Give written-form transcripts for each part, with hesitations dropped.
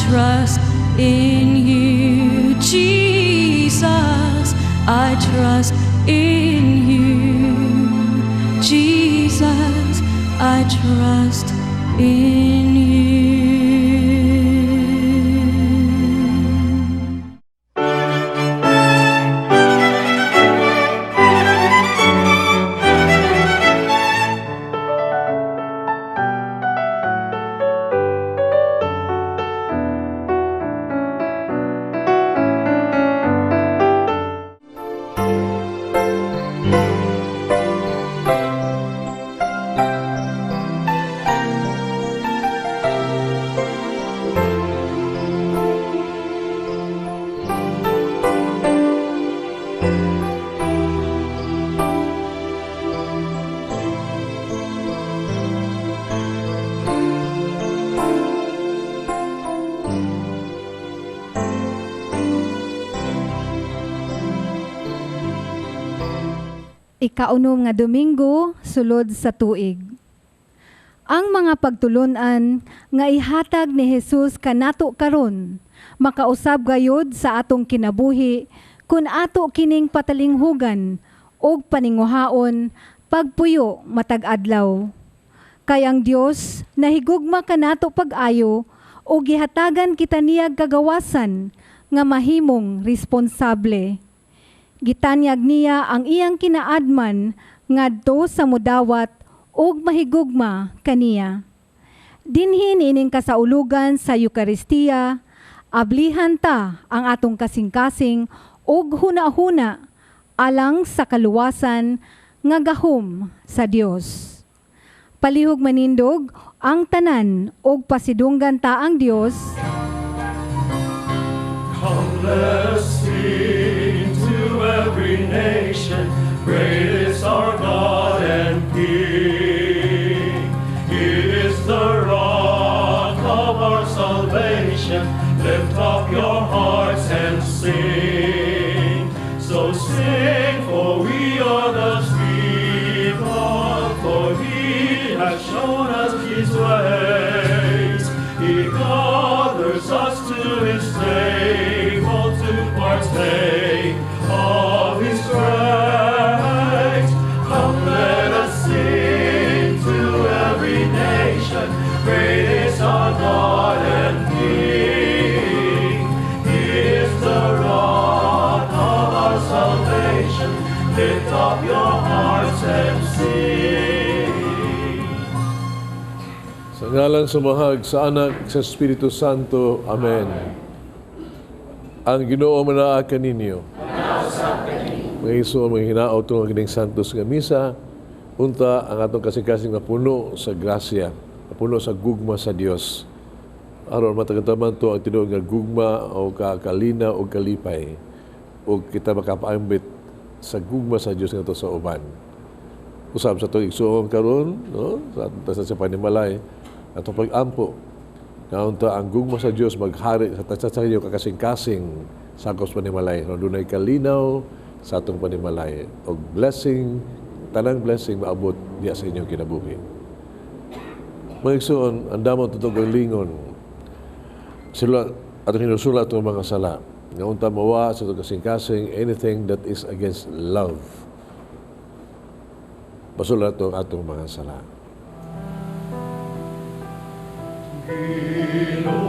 trust in you, Jesus. I trust in you, Jesus. I trust in you. Ikaunom nga Domingo sulod sa tuig. Ang mga pagtulunan nga ihatag ni Jesus kanato karon makausab gayud sa atong kinabuhi kun ato kining patalinghugan ug paninguhaon pagpuyo matag adlaw. Kay ang Dios nahigugma kanato pag-ayo ug gihatagan kita niyag kagawasan nga mahimong responsable. Gitanyag niya ang iyang kinaadman ngadto sa mudawat ug mahigugma kaniya. Dinhi niining kasaulugan sa Eukaristiya, ablihan ta ang atong kasing-kasing ug huna-huna alang sa kaluwasan nga gahom sa Dios. Palihog manindog ang tanan ug pasidunggan ta ang Dios. Come, let us sing to every nation, great is our God and King. He is the rock of our salvation. Lift up your hearts and sing. So sing, for we are God's people, for He has shown us His ways. He gathers us to His table to partake of His grace. Come, let us sing to every nation, great is our God and King. He is the rock of our salvation. Lift up your hearts and sing. Sa ngalan sa Amahag, sa Anak, sa Espiritu Santo. Amen. Ang Ginoo manaa kaninyo. Mga igsoon, mga hinaot tungod kining Santos nga misa, unta ang atong kasing-kasing mapuno sa grasya, mapuno sa gugma sa Dios. Aron matagataman to ang tinuod nga gugma o kalinaw o kalipay o kita makapaambit sa gugma sa Dios ngadto sa uban. Usab sa atong igsuon karon, no? Sa panimalay, atong pag-ampo nga unta ang gugma sa Dios maghari sa tanan sa inyo kakasing-kasing sakop sa panimalay. No, dunay kalinaw sa atong panimalay og blessing, tanang blessing maabot diya sa inyong kinabuhi. Mga igsoon, ang damo atong lingon. Sila atong hinusulat atong mga sala. Nga unta mawa sa atong kasing-kasing anything that is against love. Basulat atong atong mga sala. Ginoo,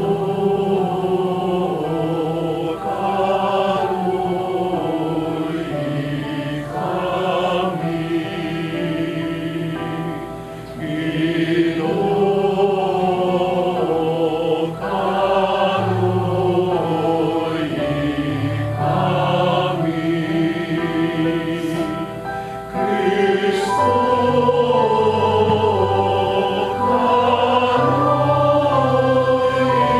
kaluy-i kami. Ginoo, kaluy-i kami. Kristo, kaluy-i.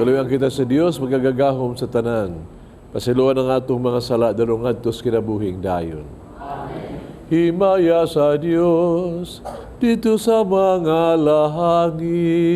Kaliwang kita sa Dios, magagagahom sa tanan. Pasiluan ang atong mga sala, darong ngadto sa kinabuhing dayon. Amen. Himaya sa Dios dito sa mga lahangin.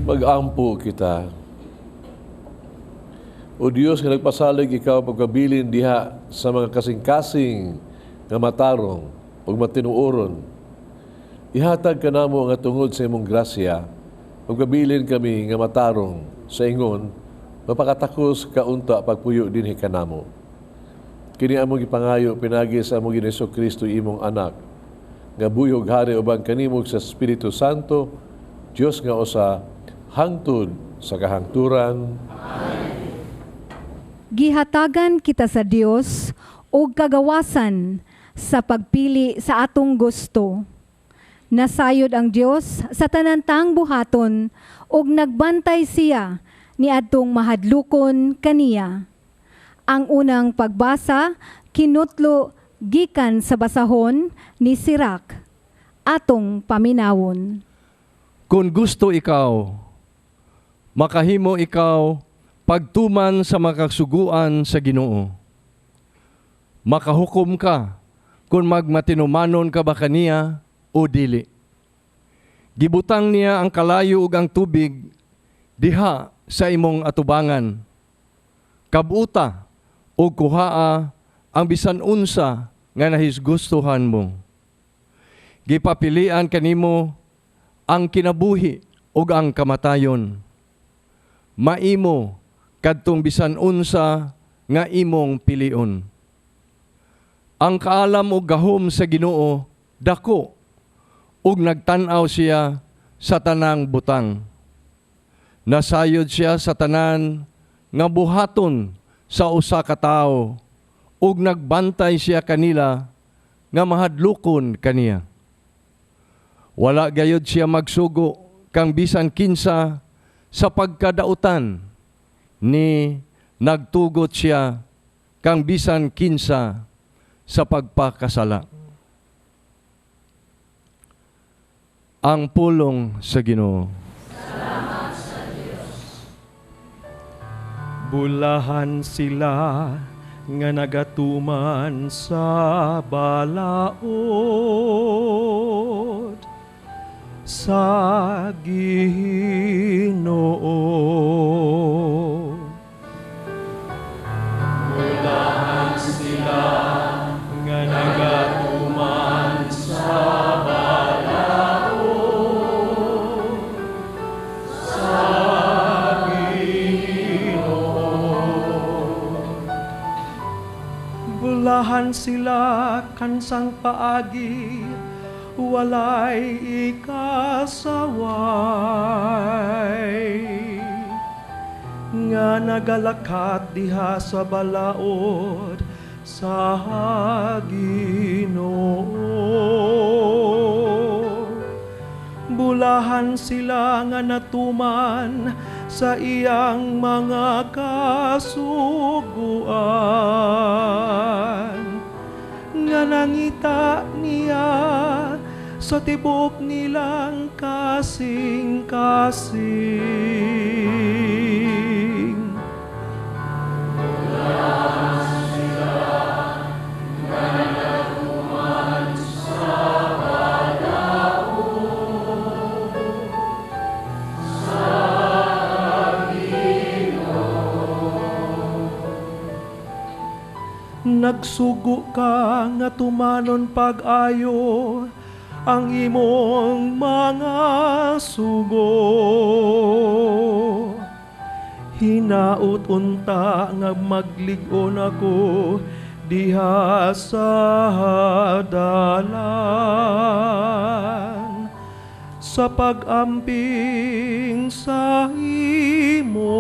Mag-ampo kita. O Dios, nga nagpasalig ikaw pagkabilin diha sa mga kasing-kasing nga matarong ug matinuoron, ihatag kanamo nga tungod sa imong grasya, pagkabilin kami nga matarong sa ingon, mapakatakos kaunta pagpuyo dinhi kanamo. Kini among gipangayo pinagi sa among Ginoong Hesukristo imong anak, nga buhi ug hari uban kanimo sa Espiritu Santo, Dios nga usa, hangtod sa kahangturan. Amen. Gihatagan kita sa Dios og kagawasan sa pagpili sa atong gusto. Nasayod ang Dios sa tanantang buhaton ug nagbantay siya niadtong mahadlukon kaniya. Ang unang pagbasa kinutlo gikan sa basahon ni Sirach, atong paminawon. Kung gusto ikaw, makahimo ikaw pagtuman sa makasuguan sa Ginoo. Makahukom ka kung magmatinumanon ka ba kaniya o dili. Gibutang niya ang kalayo ug ang tubig diha sa imong atubangan. Kabuta ug kuhaa ang bisan unsa nga nahisgustuhan mo. Gipapilian kanimo ang kinabuhi ug ang kamatayon. Maimo kadtong bisan unsa nga imong pilion. Ang kaalam ug gahom sa Ginoo dako ug nagtan-aw siya sa tanang butang. Nasayod siya sa tanan nga buhaton sa usa ka tawo ug nagbantay siya kanila nga mahadlokon kaniya. Wala gayud siya magsugo kang bisan kinsa sa pagkadautan, ni nagtugot siya kang bisan kinsa sa pagpakasala. Ang pulong sa Ginoo. Bulahan sila nga nagatuman sa balaod sa Ginoo. Bulahan sila nga nagatuman sa balaod sa Ginoo. Bulahan sila kansang paagi walay ikasaway nga nagalakat diha sa balaod sa Ginoo. Bulahan sila nga natuman sa iyang mga kasuguan nga nangita niya sa tibok nilang kasing-kasing. Nagsugo ka nga tumanon pag-ayo ang imong mga sugo. Hinaut unta nga maglig-on ako diha sa dalan sa pag-amping sa imong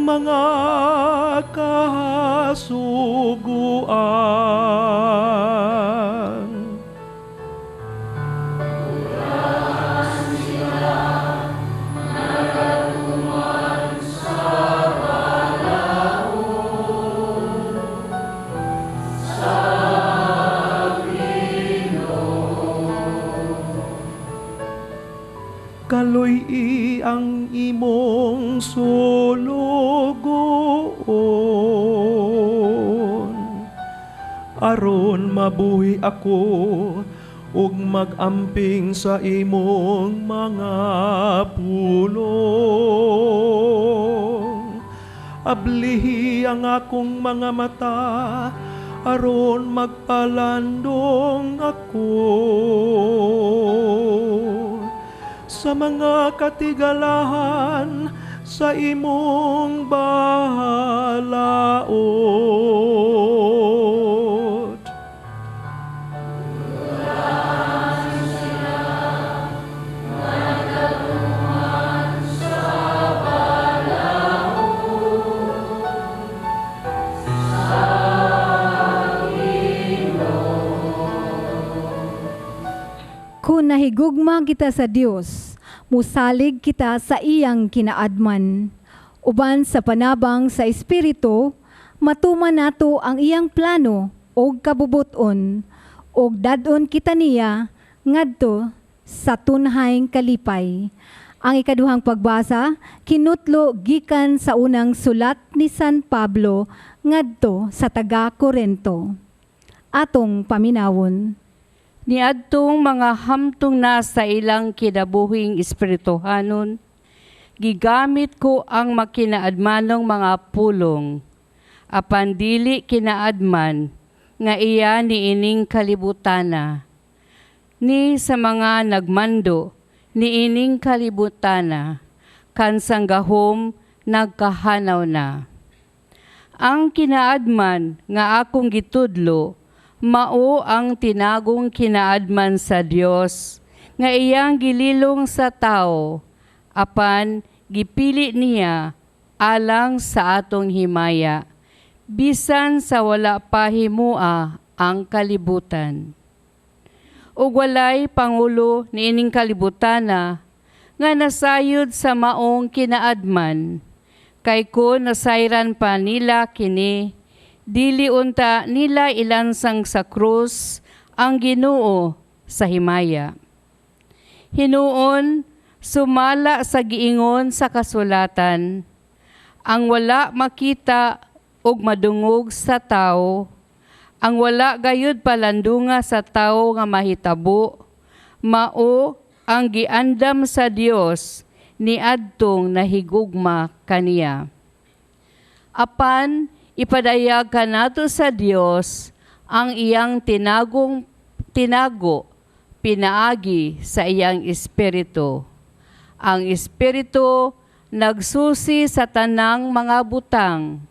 mga kasuguan. Kaloy-i ang imong sulugoon aron mabuhi ako ug mag-amping sa imong mga pulong. Ablihi ang akong mga mata aron magpalandong ako sa mga katigalahan sa imong balaod. Kung nahigugma kita sa Dios, musalig kita sa iyang kinaadman. Uban sa panabang sa Espiritu, matuman nato ang iyang plano og kabubuton, og dadon kita niya ngadto sa tunhayng kalipay. Ang ikaduhang pagbasa, kinutlo gikan sa unang sulat ni San Pablo ngadto sa taga Korento. Atong paminawon. Niadtong mga hamtong na sa ilang kinabuhing espirituhanon, gigamit ko ang makinaadmanong mga pulong, apan dili kinaadman nga iya niining kalibutana, ni sa mga nagmando niining kalibutana, kansang gahom nagkahanaw na. Ang kinaadman nga akong gitudlo, mao ang tinagong kinaadman sa Dios nga iyang gililong sa tao, apan gipili niya alang sa atong himaya, bisan sa wala pa himua ang kalibutan. Ug walay pangulo niining kalibutana nga nasayod sa maong kinaadman, kay kon nasayran pa nila kini, dili unta nila ilansang sa krus ang Ginoo sa himaya. Hinuon, sumala sa giingon sa kasulatan, ang wala makita ug madungog sa tawo, ang wala gayud palandunga sa tawo nga mahitabo, mao ang giandam sa Dios niadtong nahigugma kaniya. Apan ipadayag kanato sa Dios ang iyang tinago pinaagi sa iyang espiritu. Ang espiritu nagsusi sa tanang mga butang,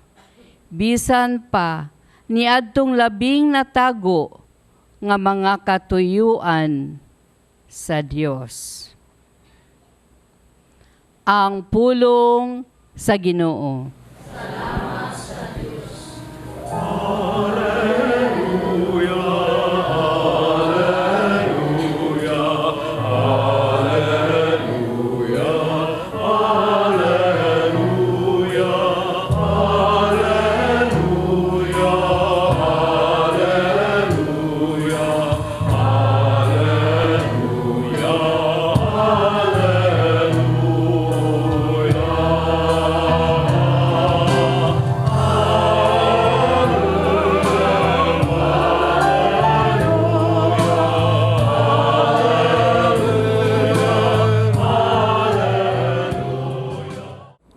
bisan pa niadtong labing natago nga mga katuyuan sa Dios. Ang pulong sa Ginoo. Salamat sa Dios.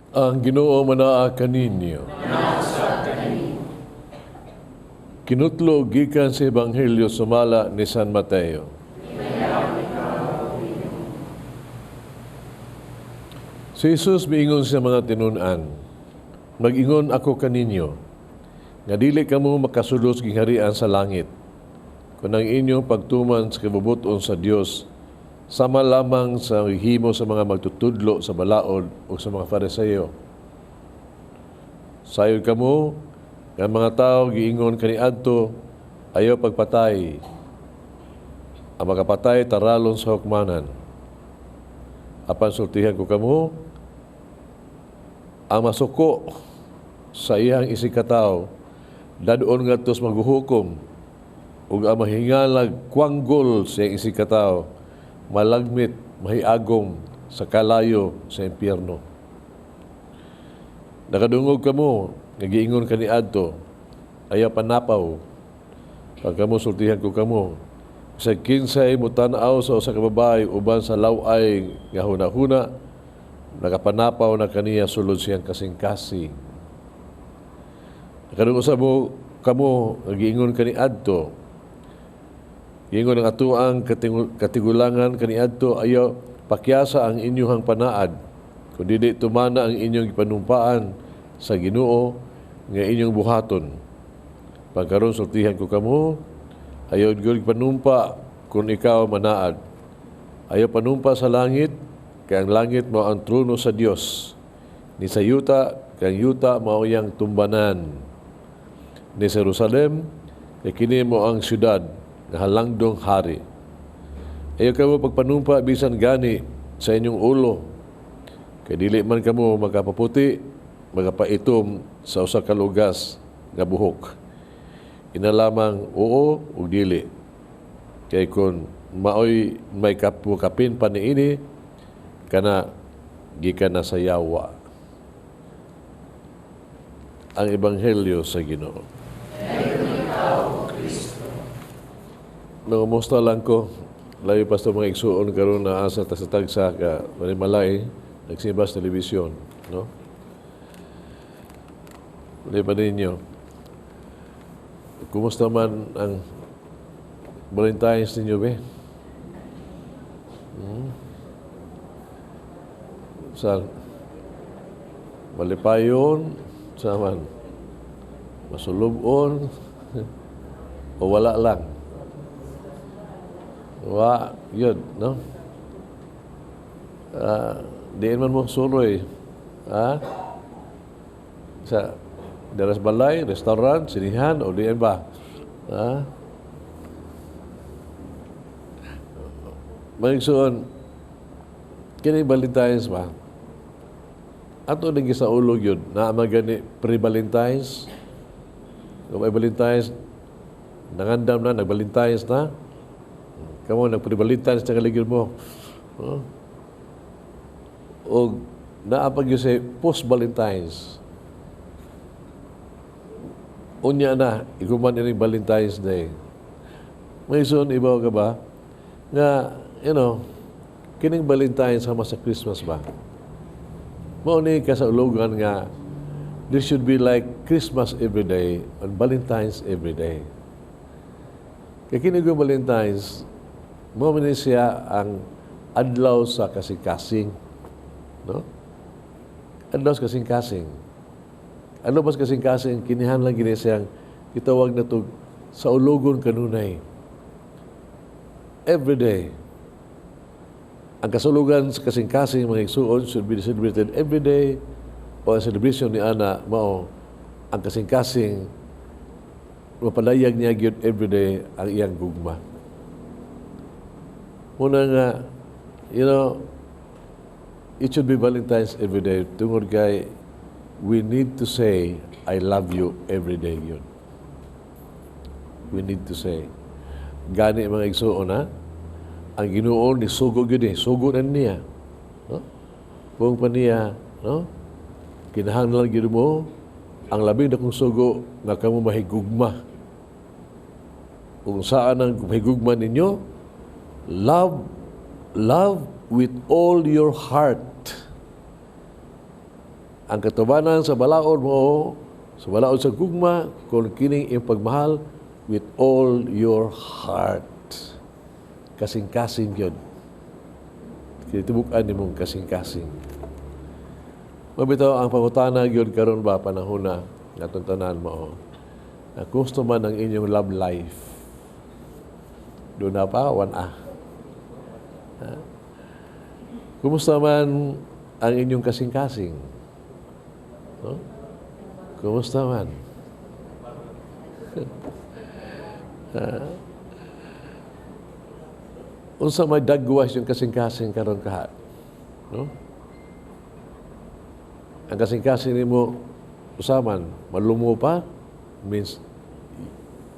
Ang Ginoo manaa kaninyo. Kinutlo gikan sa Ebanghelyo sumala ni San Mateo. Si Jesus miingon sa mga tinun-an, mag-ingon ako kaninyo, nga dili kamo makasulod sa gingharian sa langit, kun ang inyong pagtuman sa kabubuton sa Dios sama lamang sa himo sa mga magtutudlo sa balaod o sa mga Fariseo. Sayod kamo, nga mga tao giingon kaniadto, ayaw pagpatay. Ang makapatay taralon sa hukmanan. Apan sultihan ko kamo, ang masuko sa iyang isigkatawo, dadon ngadto sa maghuhukom, ug ang mahingalag kwanggol sa iyang isigkatawo, malagmit, mahiagom sa kalayo sa impyerno. Nakadungog kamo, nagiingon kaniadto, ayaw panapaw. Pagkamo sultihan ko kamo, sa kinsay mutan-aw sa usa ka babae uban sa laway nga hunahuna, nakapanapaw na kaniya sulod siyang kasing-kasing. Nakadungog sa mo kamo, nagiingon kaniadto, giingon ang atuang katigulangan kaniadto, ayaw pakyasa ang inyuhang panaad, kun dili tumana ang inyong gipanumpaan sa Ginoo nga inyong buhaton. Pagkaron sultihan ko kamo, ayaw gyud panumpa kung ikaw manaad. Ayaw panumpa sa langit, kay ang langit mao ang trono sa Dios. Ni sa yuta, kay ang yuta mao iyang tumbanan. Ni sa Jerusalem, kay kini mo ang syudad nga halangdong hari. Ayaw kamo pagpanumpa bisan gani sa inyong ulo, kay dili man kamo makapaputi, magapaitom sa usa ka lugas nga buhok. Ina lamang oo ug dili. Kay kun maoy may kapin pa niini, kana gikan na sa yawa. Ang Ebanghelyo sa Ginoo. Nangumusta lang ko, layo pa sa mga igsuon karon na asa ta sa tagsa ka Manimalay, nagsimba sa telebisyon, no? Layo pa ninyo. Kumusta man ang Valentine's ninyo, be? Sa malipayon, sa man masulubon, o wala lang. Wa, yun, no? Diin man mo suroy. Ha? Sa daras balay, restaurant, sinihan, o diin ba? Ha? Maigsoon, kini Valentine's ba? Ato lagi sa ulog yun, na magani pre-Valentine's. Kung may Valentine's, nangandam na, nag-Valentine's na. Kamo nagpre-Valentine's na kaligid mo. No? O naa pa gyud say post-Valentine's. Unya na, iguman ini Valentine's Day. Mga igsoon, ibaw ka ba? Nga, kining Valentine's sama sa Christmas ba? Mao ni kasaulogan nga this should be like Christmas every day and Valentine's every day. Kay kini yung Valentine's, mao man ni siya ang adlaw sa kasing-kasing. No? Adlaw sa kasing-kasing. Adlaw ba sa kasing-kasing, kinahanglan gini siyang gitawag na to saulogon kanunay. Every day. Ang kasulugan sa kasing-kasing, mga igsuon, should be celebrated every day, o ang celebration ni ana mao ang kasing-kasing mapadayag niya gyud every day ang iyang gugma. Muna nga, it should be Valentine's every day tungod kay we need to say, "I love you" every day yun. We need to say. Gani, mga igsuon ha, ang Ginoo ni sugo gyud eh, sugo na niya. No? Kung pa niya, no? Kinahanglan gyud mo ang labing dakong sugo nga kamo mahigugma. Kung saan ang mahigugma ninyo, love, love with all your heart. Ang katubanan sa balaod mo, sa balaod sa gugma, kung kining iyong pagmahal with all your heart. Kasing-kasing yun. Kinitibuk-an nimong kasing-kasing. Mabitaw ang pangutana gyud karon ba, panahon na atong tanan mo. Na gusto man ang inyong love life. Doon na pa, one a. Ha? Kumusta man ang inyong kasing-kasing? No? Kumusta man? Ha? Unsa may dagwas yung kasing-kasing karon kaha? No? Ang kasing-kasing nimo usaman malumo pa, means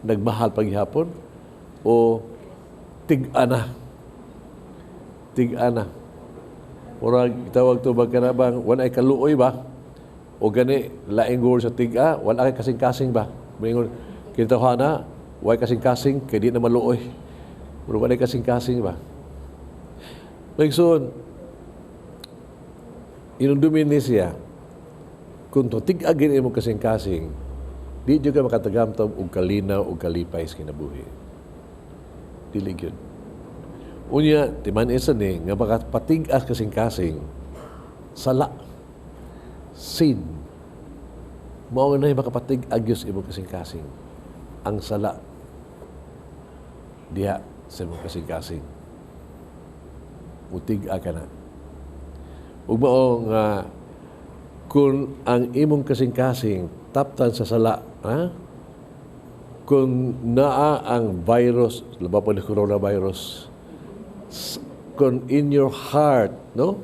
nagmahal paghihapon, o tig-ana. Tig-ana. Murag tawag to ba kana bang wala ay kaluoy ba? O gani laing word sa tig-a, wala kay kasing-kasing ba? Moingon kinatawhana, way kasing-kasing kay di na maluoy. Murag wala kasing-kasing ba? Mga inundumin ni siya, kung tig-a gini imong kasing-kasing, di jud ka makatagamtam og kalinaw og kalipay sa kinabuhi. Dili gyud. Unya, timan isa ni, nga makapatig-as kasing-kasing, sala, sin. Mao na makapatig-agyos imong kasing-kasing. Ang sala, diha sa imong kasing-kasing. Mutig-a ka na. Ug mao nga, kung ang imong kasing-kasing taptan sa sala, ha? Kung naa ang virus, labaw pa ni coronavirus, kung in your heart, no?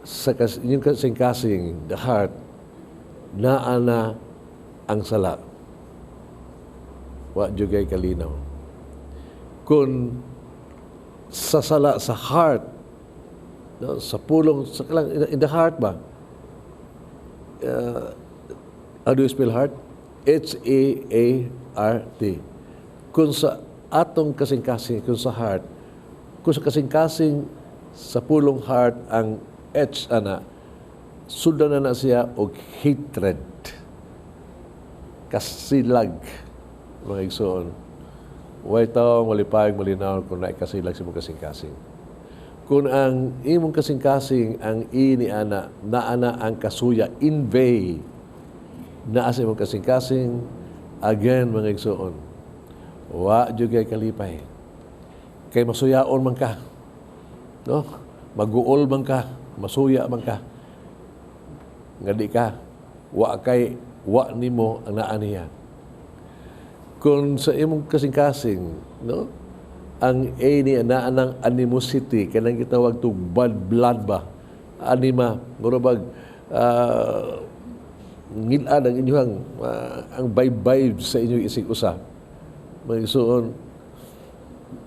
Sa inyong kasing-kasing, the heart, naa na ang sala. Wa jugay kalinaw. Kung sa sala, sa heart, no? Sa pulong, sa lang, in the heart ba? How do you spell heart? H-A-A-R-T. Kung sa atong kasing-kasing, kung sa heart, kung sa kasing-kasing sa pulong heart ang H ana, suldan na na siya og hatred. Kasilag, mga igsoon. Way taong malipayag malinaw kung naikasilag sa imong kasing-kasing. Kung ang imong kasing-kasing, ang I ni ana, naana ang kasuya, envy, naa sa imong kasing-kasing, again, mga igsoon, wa jud kay kalipay. Kay masuyaon man ka. No? Maguol man ka, masuya man ka. Nga di ka, wa kay, wa nimo ang naa niya. Kung sa imong kasing-kasing, no? Ang A ni naa ng animosity, kanang gitawag to bad blood ba? Anima, mura bag ngil-ad ang inyong ang vibe sa inyong isig usa. Mga igsoon,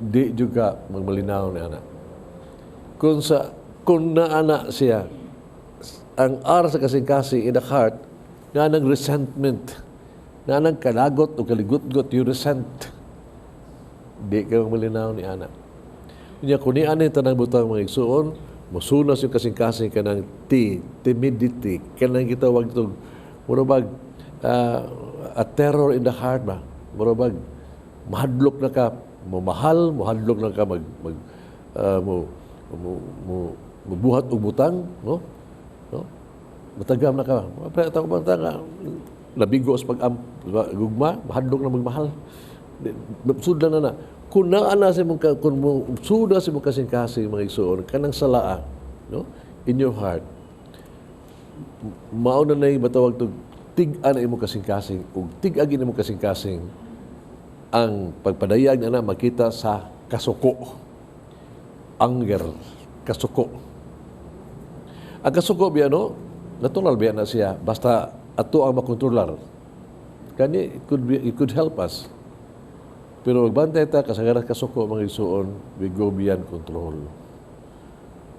Di jud ka magmalinaw ni ana. Kung naana siya, ang R sa kasing-kasing in the heart, nga nang resentment, nga nang kalagot o kaligutgot, you resent. Di ka malinaw ni ana. Unya kung ni ana yung tanang butang, mga igsuon, musunas yung kasing-kasing kanang T, timidity, kanang gitawag itong, mura bag, a terror in the heart ba? Mura bag, mahadlok na ka, mamahal, mahadlok na ka mag, mag mo, mo, mo, mubuhat og butang, no? No? Matagam na ka. Pero tao ba nga nabigo sa pag gugma, mahadlok na magmahal. Sudlan na na. Kung naa na sa imong kung mo suda sa imong kasing-kasing, mga igsuon, kanang salaa, no? In your heart. Mao na nay matawag to tig-a na imong kasing-kasing ug tig-a gid imong kasing-kasing, ang pagpadayag na na makita sa kasuko. Anger, kasuko. Ang kasuko biya, no, natural biya na siya, basta ato ang makontrolar. Kani, it could help us. Pero magbantay ta, kasagaran kasuko, mga igsuon, we go beyond control.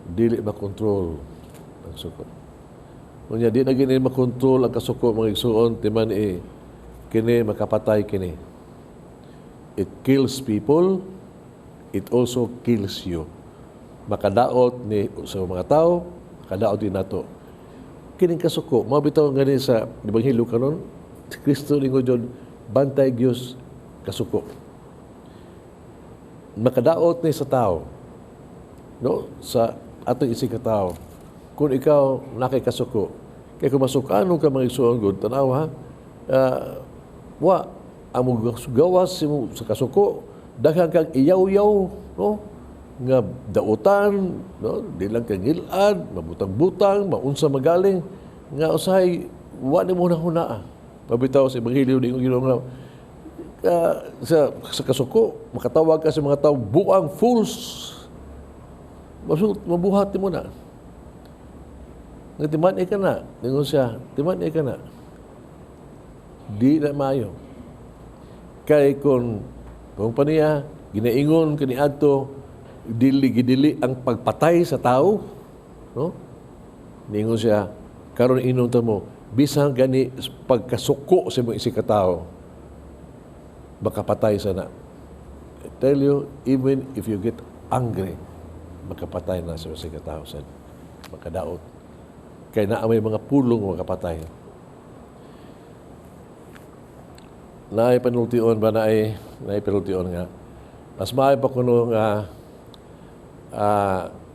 Dili makontrol ang suko. Unya, di na gini makontrol ang kasuko, mga igsuon, timan eh, kini makapatay kini. It kills people, it also kills you. Makadaot ni sa mga tao, makadaot din nato. Kining kasuko, mao bitaw ngani sa Ebanghelyo karon, si Kristo ningon jud, bantay Dios kasuko. Makadaot ni sa tao, no? Sa atong isig ka tao. Kung ikaw nakay kasuko, kay kung masukanon ka, mga igsuon gud, tanaw ha, wa ang gawas sa kasuko, daghan kang iyaw-yaw, no? Nga dautan, no? Di lang kang ngilad, mabutang-butang, maunsa magaling, nga usahay wa nimo na hunaa. Mabitaw sa Ebanghelyo di Ginoo nga sa kasuko, makatawag ka sa mga tao, buang, fools. Mabuhat mo na. Nga timan ka na, ningon siya, timan ka na. Di na maayo. Kay kung paniya, ginaingon kaniadto, dili gidili ang pagpatay sa tao, no? Ningon siya, karon inom ta mo, bisan gani pagkasuko sa imong isig ka tao, makapatay sana. I tell you, even if you get angry, makapatay na sa isig ka tao sad. Makadaot. Kay naa may mga pulong makapatay. Naay panultion ba, naay panultion nga. Mas maayo pa kuno nga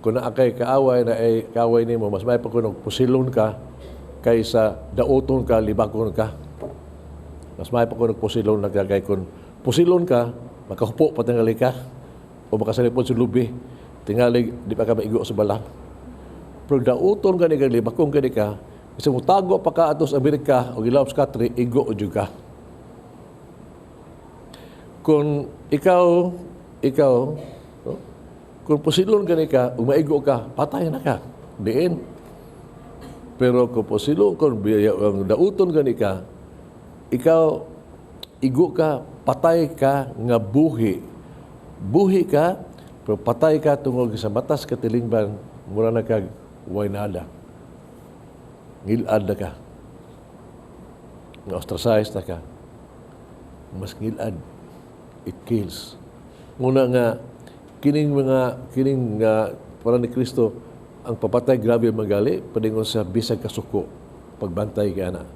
kung naa kay kaaway na ay kaaway nimo, mas maayo pa kuno pusilon ka kaysa dauton ka, libakon ka. Mas maayo pa kuno pusilon na ka kay kung pusilon ka, makahupo pa tingali ka o makasalipod sa lubi, tingali di pa ka maigo sa bala. Pero dauton ka ni ka, libakon ka ni ka, isa mo tago pa ka atos Amerika o gilaw sa country, igo o jud ka. Kung ikaw, no? Kung pusilon ka ni ka, ug maigo ka, patay na ka. Diin. Pero kung pusilon, kung ang dauton ka ni ka, ikaw, igo ka, patay ka nga buhi. Buhi ka, pero patay ka tungod sa batas katilingban, mura na kag way nada. Ngilad na ka. Nga ostracized na ka. Mas ngilad. It kills. Muna nga, kining nga, para ni Kristo, ang papatay grabe magali, padingon sa bisag kasuko, pagbantay kay ana.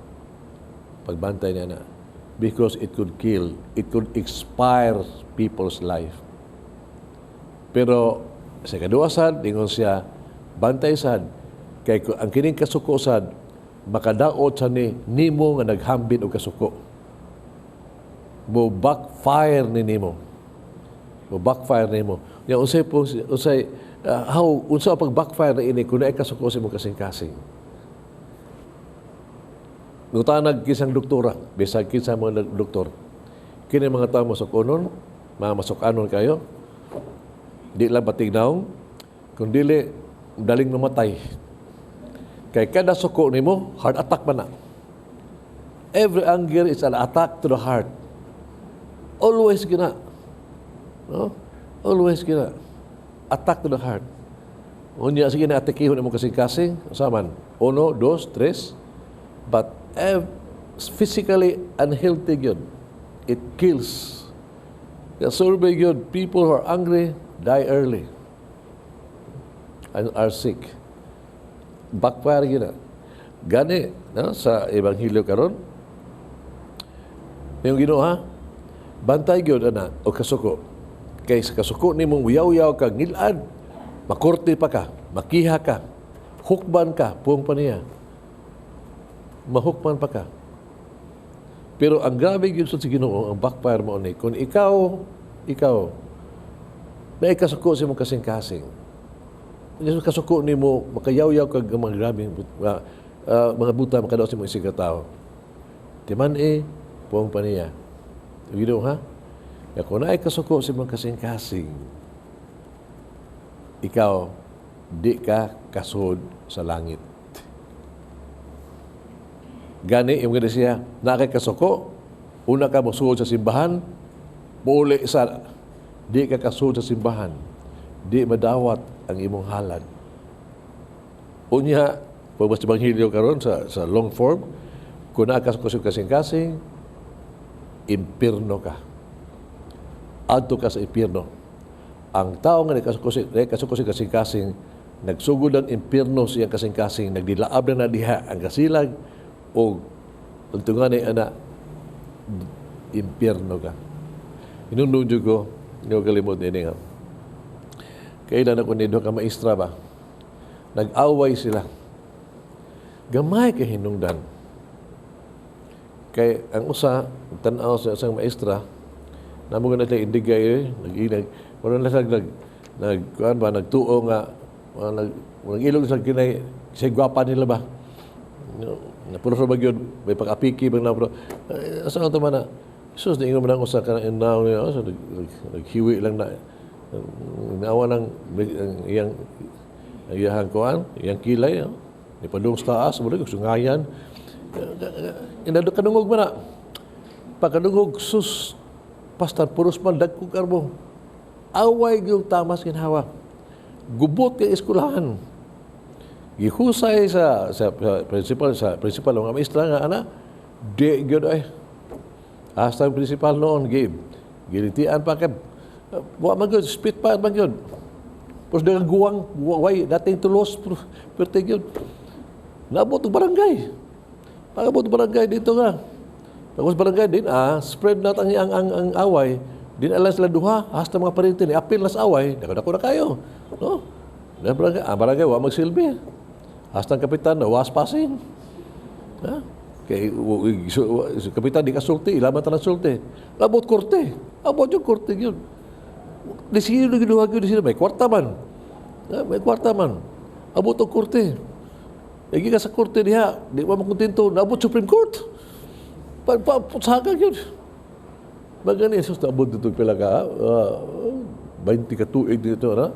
Pagbantay niya na. Because it could kill, it could expire people's life. Pero sa kaduha sad, dingon siya, bantay sad, kay ang kining kasuko sad, makadaot sa ni nimo nga naghambin og kasuko. Mo backfire ni nimo. Mo backfire nimo. Nya unsay po unsay how unsa pag backfire na ini kun naay kasuko sa imong kasing-kasing. Ngutanag kisang doktora, bisag kinsa mga doktor. Kini mga tao masukonon, mga masukanon kayo. Di lang patignaw, kung dili daling mamatay. Kay kada suko nimo, heart attack man na. Every anger is an attack to the heart. Always gina. No? Always kina. Attack to the heart. Unya, sige na atakihon imong kasing-kasing, usa man. Uno, dos, tres. But physically unhealthy yun. It kills. The survey yun, people who are angry die early and are sick. Backfire yun na. Gani, no, sa Ebanghelyo karon, yung Ginoo ha, bantay gyud ana o kasuko. Kay sa kasuko nimong uyaw-uyaw kag ngilad, makorte pa ka, makiha ka, hukban ka, puong pa niya. Mahukman pa ka. Pero ang grabe gyud sa Ginoo, ang backfire mo ni kung ikaw na ikasuko sa imong kasing-kasing. Yung kasuko nimo makayaw-yaw kag mga grabeng mga buta makadaot sa imong isig ka tawo. Timan e, puong pa niya. Ginoo ha? Ya kung naay kasuko sa imong kasing-kasing, ikaw di ka kasud sa langit. Gani, yung gani siya, naa kay kasuko, una ka mosuod sa simbahan, muuli sa, di ka kasud sa simbahan, di madawat ang imong halad. Unya, pag sa Ebanghelyo karon sa long form, kung naa ka sa kasing-kasing, impirno ka. Adto ka sa impirno. Ang tao nga nakasuko sa kasing-kasing, nagsugod ang impirno sa iyang kasing-kasing, nagdilaab na na diha ang kasilag, o tuntungan ni ana, impirno ka. Inundong ko, hindi ko kalimot ini nga. Kailan ako ni ka maestra ba? Nag-away sila. Gamay kay hinungdan. Kay ang usa, tan-aw sa isang maestra, namo na sila indigay eh, nag wala na sila nag nag kuan ba, nagtuo nga mga nag nag-ilog sa kinay sa gwapa nila ba. Napuro sa bagyo may pag-apiki bang napuro. Eh, asa nga man na? Jesus, niingon man ang usa ka ng inaw niya, so, naghiwi lang na naawa ng ang iyang iyang kuan, iyang kilay, no? Ni padung sa taas, mo sungayan. Inado kanungog man na. Pagkanungog sus pastan puros man dagkong karbo. Away yung tamas ginhawa. Gubot kay eskwelahan. Gihusay sa principal mga maestra nga ana di gyud ay. Hasta ang principal noon gi gilitian pa kay wa man gyud spit pa man gyud. Pos dagang guwang way dating tulos perte gyud. Naabot og barangay. Pagabot og barangay dito nga. Pagabot barangay din spread na ang away. Din alas sila duha hasta mga parente ni apil na sa away, dako dako na kayo. No? Na barangay, barangay wa magsilbi. Hasta ang kapitan na was passing. Ha? Kay kapitan di ka sulti, ilaman tanan sulti. Abot korte. Abot yung korte yun. Di sino na giduha gyud sila may kwarta man. Ha? May kwarta man. Abot og korte. Lagi ka sa korte diha, di ba makontento, naabot Supreme Court. Pa, pa, saka yun. Magani, Jesus, naabot dito pila ka, 20 ka tuig dito, na?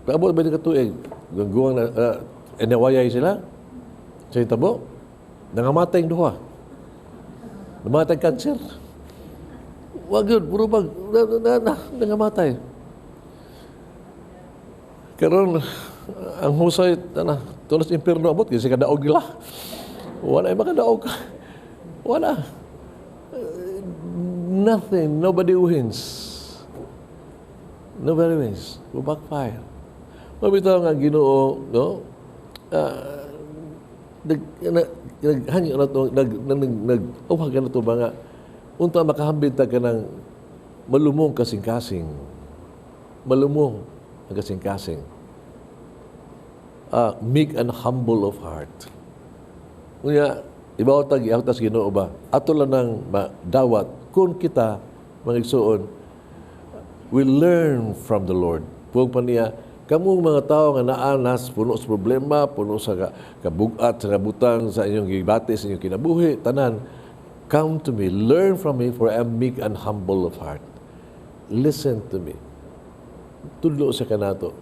Naabot 20 ka tuig. Gangguwang na, inawayay sila. Sa itabo, nangamatay ang duha. Namatay cancer. Wag yun, puro bag, na, nangamatay. Karon ang husay, ana, tulos impierno abot, kasi kadaog nila. Wala ay makadaog. Wala. Nothing, nobody wins. Nobody wins. Will backfire. Mabitaw nga Ginoo, no? Nag na, naghanyo na to, nag nag nag oh, na to ba nga unta makahambit ta kanang malumong kasing-kasing. Malumong ang kasing-kasing. Meek and humble of heart. Unya, ibaw tag iawtas Ginoo ba? Ato lang nang dawat kung kita mga igsuon we learn from the Lord. Puwag pa niya, kamo mga tao nga naanas, puno sa problema, puno sa kabugat, sa kabutang, sa inyong gibati, sa inyong kinabuhi, tanan, come to me, learn from me, for I am meek and humble of heart. Listen to me. Tudlo sa kanato.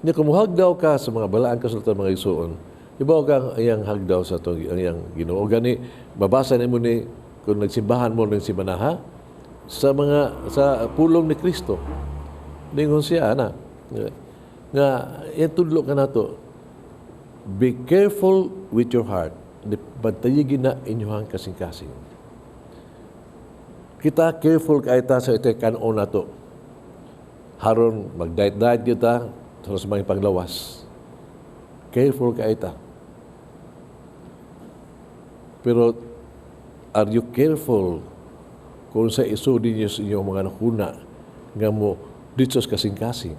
Nya kung muhagdaw ka sa mga balaan kasulatan mga igsuon, ibaw ka ang iyang hagdaw sa atong ang iyang Ginoo. Gani babasa nimo ni kung nagsimbahan mo ng simanaha, Sa mga sa pulong ni Kristo. Ningon siya ana nga itudlo ka nato, be careful with your heart. Bantayigi na inyuhang kasing-kasing. Kita careful kay ta sa ito kanon nato. Haron mag-diet-diet kita sa mga panglawas. Careful kay ta. Pero are you careful kung sa isod ninyo sa inyong mga nakuna nga mo dito sa kasing-kasing?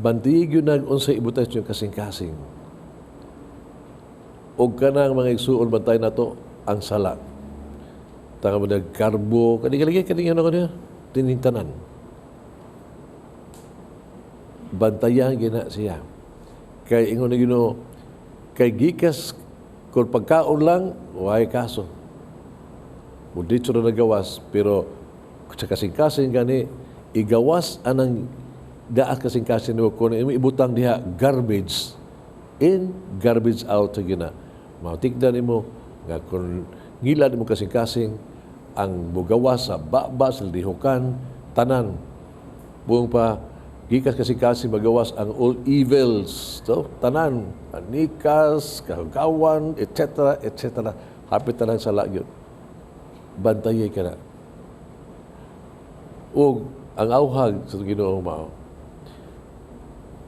Bantayig yun nag unsa ibutang sa inyong kasing-kasing. Og kanang mga igsuon, bantay nato ang sala. Tanga mo nagkarbo, kani kalagi kani ano kani tinintanan. Bantayan gina siya. Kay ingon ni Ginoo, kay gikas kung pagkaon lang, way kaso. Muditso na nagawas, pero sa kasing-kasing gani, igawas anang daat kasing-kasing nimo kung imo ibutang diha garbage in, garbage out sa gina. Matikdan nimo nga kung ngilad mo kasing-kasing ang mugawas sa baba sa lihukan tanan buong pa gikas kasing-kasing magawas ang all evils, so tanan, anikas, kahagawan, etc., etc., hapit tanan sa gyud. Bantayi ka na ug ang auhag sa Ginoo mao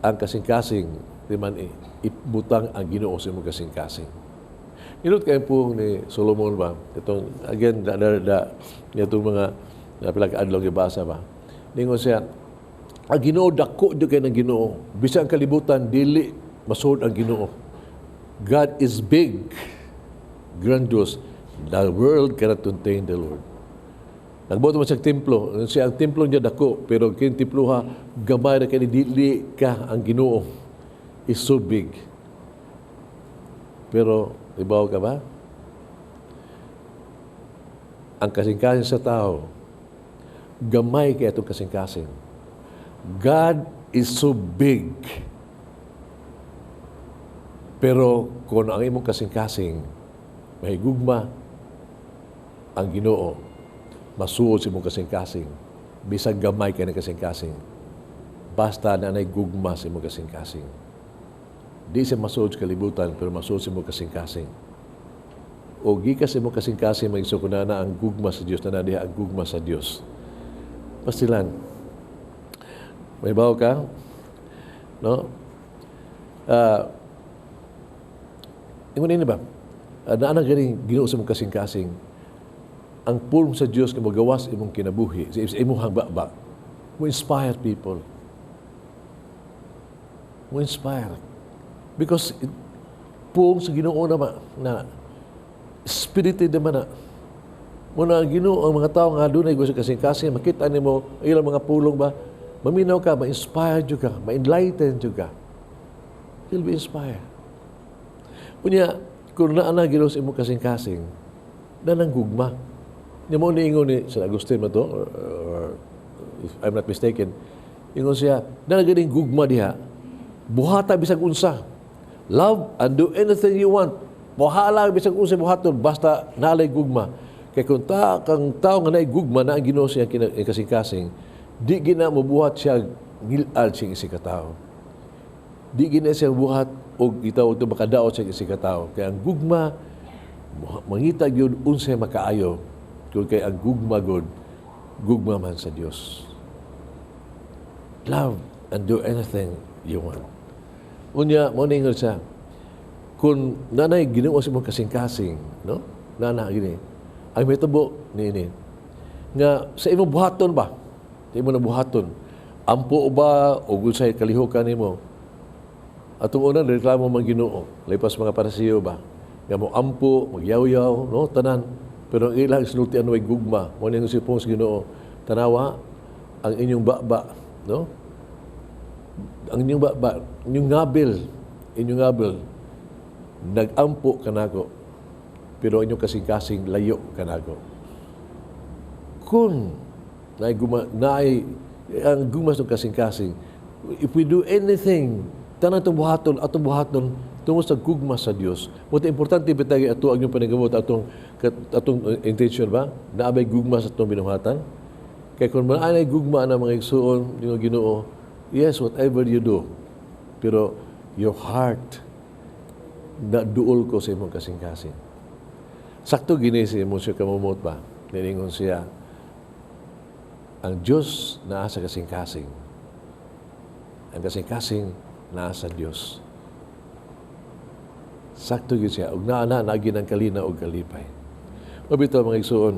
ang kasing-kasing di man ibutang ang Ginoo sa imong kasing-kasing. Inot kay po ni Solomon ba? Itong, again, da, da, da, itong mga pila ka adlaw gibasa ba? Ningon siya, ang Ginoo dako jud kay ng Ginoo. Bisan ang kalibutan dili masuod ang Ginoo. God is big, grandiose. The world cannot contain the Lord. Nagbuot man siya templo. Siya ang templo niya dako, pero kin temploha gamay na kay dili ka ang Ginoo is so big. Pero ibaw ka ba? Ang kasing-kasing sa tao, gamay kay atong kasing-kasing. God is so big. Pero kung ang imong kasing-kasing, mahigugma ang Ginoo, masuod sa imong kasing-kasing, bisag gamay kay ng kasing-kasing, basta na nay gugma sa imong kasing-kasing. Di siya masuod sa kalibutan, pero masuod sa imong kasing-kasing. O gikas sa imong kasing-kasing, magisuko na na ang gugma sa Dios, na na diha ang gugma sa Dios. Pastilan. May bawo ka? No? Ingon ini ba? Naa na ganing Ginoo sa imong kasing-kasing, ang pulong sa Dios nga magawas imong kinabuhi, sa imong baba, mo inspire people. Mo inspire. Because it, pulong sa Ginoo na ba, na spirited naman na. Mo na ang Ginoo ang mga tao nga adunay gusto kasing-kasing, makita nimo ang ilang mga pulong ba, maminaw ka, ma-inspire jud ka, ma-enlighten jud ka. You'll be inspired. Unya, kung naa na Ginoo sa imong kasing-kasing, na nang gugma. Nya mo niingon ni San Agustin ba to, or if I'm not mistaken, ingon siya, na ganing gugma diha, buhata bisag unsa. Love and do anything you want. Buhala bisag unsa buhaton, basta nalay gugma. Kay kung ta, kang tao nga naay gugma na ang Ginoo siya kasing-kasing, di gina mobuhat siya ngilad siyang isi ka tao. Di gina siya buhat og itaw ito makadaot siya isi ka tao. Kay ang gugma mangita gyud unsay makaayo. Kung kay ang gugma gud, gugma man sa Dios. Love and do anything you want. Unya, mo ningon siya, kung nanay Ginoo sa imong kasing-kasing, no? Nana gini. Ang mitabo niini nga sa imong buhaton ba? Sa imong nabuhaton, ampo ba o unsay kalihukan nimo? Atong una reklamo man Ginoo, lipas mga Parisiyo ba? Nga mo ampo, magyaw-yaw, no, tanan. Pero ang ilang sinultian way gugma, mo ning sipong sa Ginoo. Tanawa ang inyong baba, no? Ang inyong baba, inyong ngabil, nagampo kanako, pero inyong kasing-kasing layo kanako. Kung naay guma, naay ang gugma sa kasing-kasing, if we do anything, tanan itong buhaton, atong buhaton, Tungod sa gugma sa Dios. Mo importante bitag ato ang inyong paningkamot atong intention ba? Naabay gugma sa atong binuhatan. Kay kung maanay gugma na mga igsuon ninyo Ginoo, yes, whatever you do, pero your heart na duol ko sa imong kasing-kasing. Sakto gini si Monsieur Kamumot ba? Nilingon siya, ang Diyos naa sa kasing-kasing. Ang kasing-kasing naa sa Diyos. Sakto gyud siya. Ug naa na naagi ng kalina og kalipay. Mabitaw mga igsuon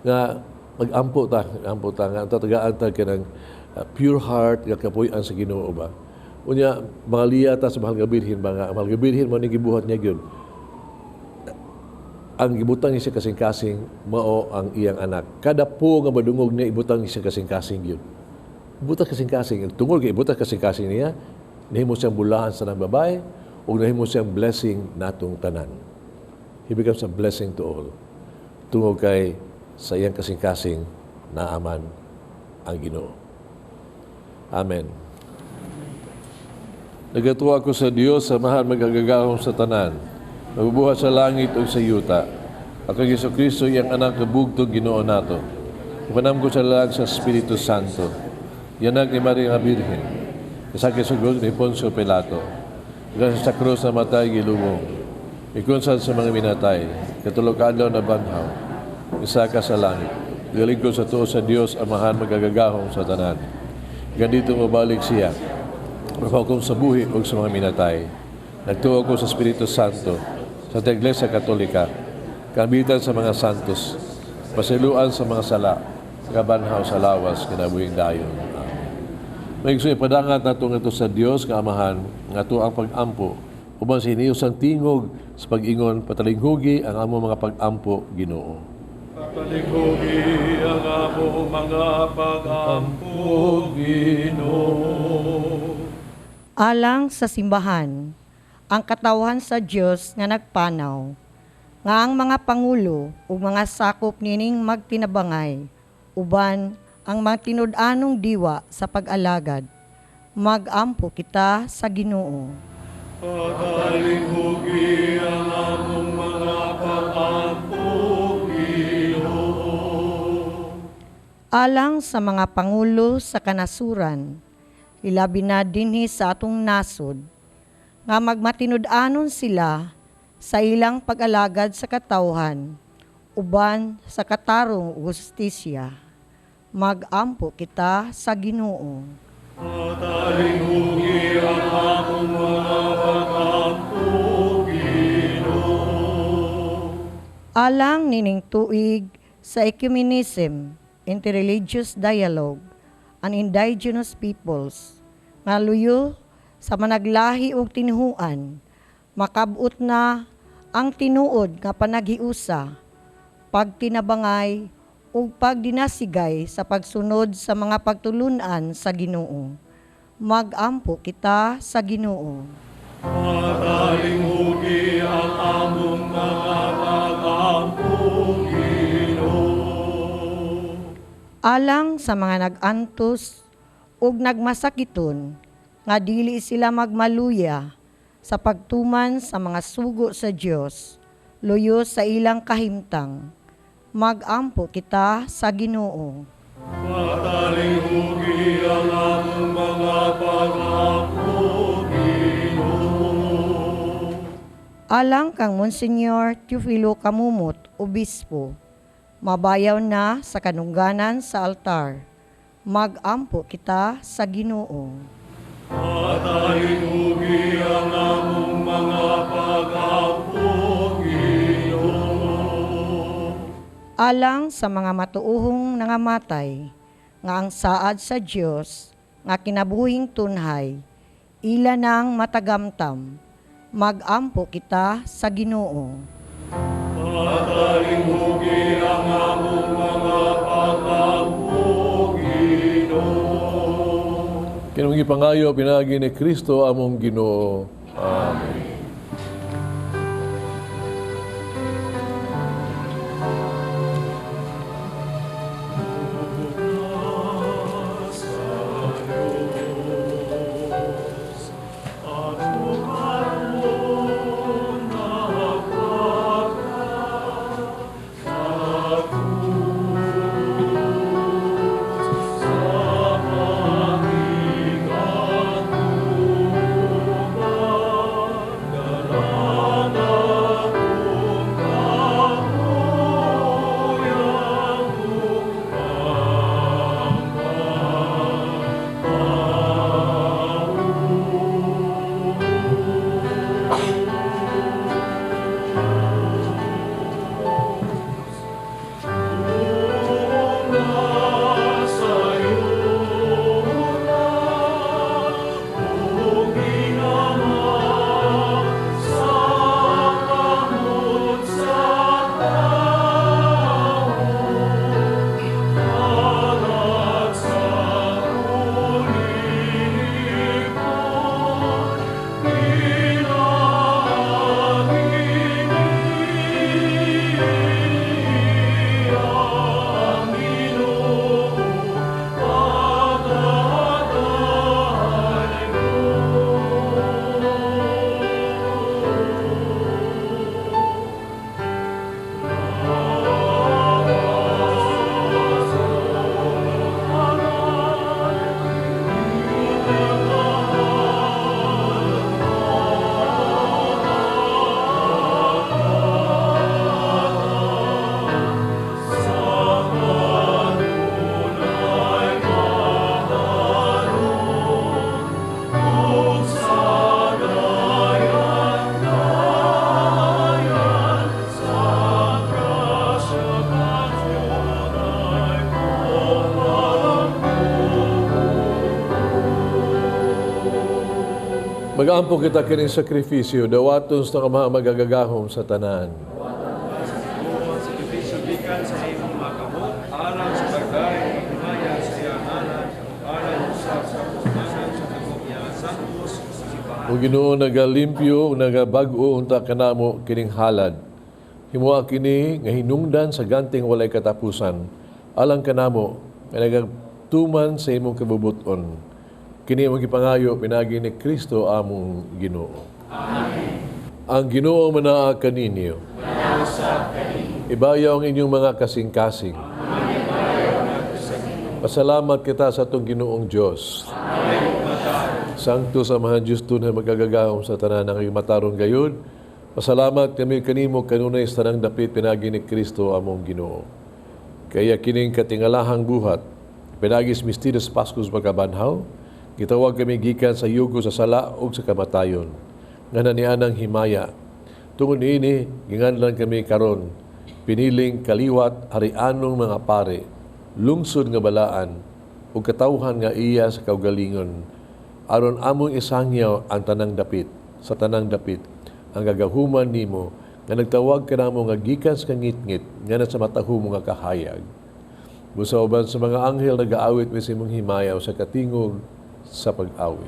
nga magampo ta nga tatagaan ta kanang pure heart nga kapuy-an sa Ginoo ba. Unya mga liya ta sa mahal nga birhen ba nga mahal nga birhen mo ni gibuhat niya gyud. Ang gibutang niya sa kasing-kasing mao ang iyang anak. Kada po nga madungog niya ibutang niya sa kasing-kasing gyud. Ibutang kasing-kasing tungod kay ibutang kasing-kasing niya nahimo siyang bulahan sa nang babae ug nahimo siyang blessing natong tanan. He becomes a blessing to all. Tungod kay sa iyang kasing-kasing naaman ang Ginoo. Amen. Nagatuwa ko sa Dios sa mahal magagagahom sa tanan, nagbubuhat sa langit ug sa yuta. Ako Hesus Kristo iyang anak kabugtong Ginoo nato. Ipanam ko sa lalag sa Espiritu Santo. Yanag ni Maria nga Birhen. Kasakit sa krus ni Poncio Pilato. Kasi sa krus na matay gilubong. Ikunsan sa mga minatay. Katulog ka adlaw na banhaw. Isa ka sa langit. Galing ko sa tuo sa Dios Amahan magagagahom sa tanan. Gandito mabalik siya. Mapahukom sa buhi o sa mga minatay. Nagtuo ko sa Espiritu Santo, sa Iglesia Katolika, kambitan sa mga santos, pasiluan sa mga sala, kabanhaw sa lawas, kinabuhing dayon. Amen. May gusto ipadangat nato ngadto sa Dios nga Amahan, nga ato ang pag-ampo, uban sa iniyos ang tingog sa pag-ingon, patalinghugi ang among mga pag-ampo, Ginoo. Patalinghugi ang among mga pag-ampo, Ginoo. Alang sa simbahan, ang katawhan sa Dios nga nagpanaw, nga ang mga pangulo ug mga sakop nining magtinabangay, uban ang mga tinud-anong diwa sa pag-alagad. Mag-ampo kita sa Ginoo. Patalinghugi ang among mga pag-ampo, Ginoo. Alang sa mga pangulo sa kanasuran, ilabi na dinhi sa atong nasod, nga magmatinud-anon sila sa ilang pag-alagad sa katawhan, uban sa katarong ug hustisya. Mag-ampo kita sa Ginoo. Patalinghugi ang among mga pag-ampo, Ginoo. Alang nining tuig sa ecumenism, interreligious dialogue, and indigenous peoples, nga luyo sa managlahi ug tinuhuan, makabot na ang tinuod nga panaghiusa, pagtinabangay ug pagdinasigay sa pagsunod sa mga pagtulunan sa Ginoo. Mag-ampo kita sa Ginoo. Patalinghugi ang among mga pag-ampo, Ginoo. Alang sa mga nag-antos ug nagmasakiton nga dili sila magmaluya sa pagtuman sa mga sugo sa Dios, luyo sa ilang kahimtang. Mag-ampo kita sa Ginoo. Patalinghugi ang among mga pag-ampo, Ginoo. Alang kang Monsignor Teofilo Camomot, Obispo, mabayaw na sa kanungganan sa altar. Mag-ampo kita sa Ginoo. Patalinghugi ang among mga pag-ampo, Ginoo. Alang sa mga matuohong nangamatay, nga ang saad sa Dios nga kinabuhing tunhay, ila nang matagamtam. Mag-ampo kita sa Ginoo. Patalinghugi ang among mga pag-ampo, Ginoo. Kinong gipangayo pinaagi ni Kristo among Ginoo. Amen. At Magampo kita kining sakripisyo, dawaton sa Amahan magagagahom sa tanan. Sakripisyo gikan sa imong mga kamot, alang sa pagdayeg ug paghimaya sa iyang ngalan, alang usab sa kakumanan sa iyang santos simbahan. O Ginoo, nagalimpyo, nagabag-o unta kanamo kining halad. Himoa kini nga hinungdan sa ganting walay katapusan, alang kanamo nga nagatuman sa imong kabubuton. Kini among gipangayo pinaagi ni Kristo among Ginoo. Amen. Ang Ginoo manaa kaninyo. Ibayaw ang inyong mga kasing-kasing. Pasalamat kita sa atong Ginoong Dios. Sanctus Amahan Diyos tunay magagagahom sa tanan ng iyong matarong gayud. Pasalamat kami kanimo kanunay sa tanang dapit pinaagi ni Kristo among Ginoo. Kaya kining katingalahang buhat pinaagi sa misteryo sa Pasko sa pagkabanhaw, gitawag kami gikan sa yugo sa sala ug sa kamatayon. Nga nanianang himaya. Tungod niini ginganlan kami karon piniling kaliwat harianong mga pare, lungsod nga balaan ug katawhan nga iya sa kaugalingon, aron among isangyaw ang tanang dapit sa tanang dapit ang gagahuman nimo nga nagtawag kanamo nga gikan sa kangitngit nga sa matahumo nga kahayag. Busa uban sa mga anghel nagaawit mi sa imong himaya sa katingog sa pag-awit.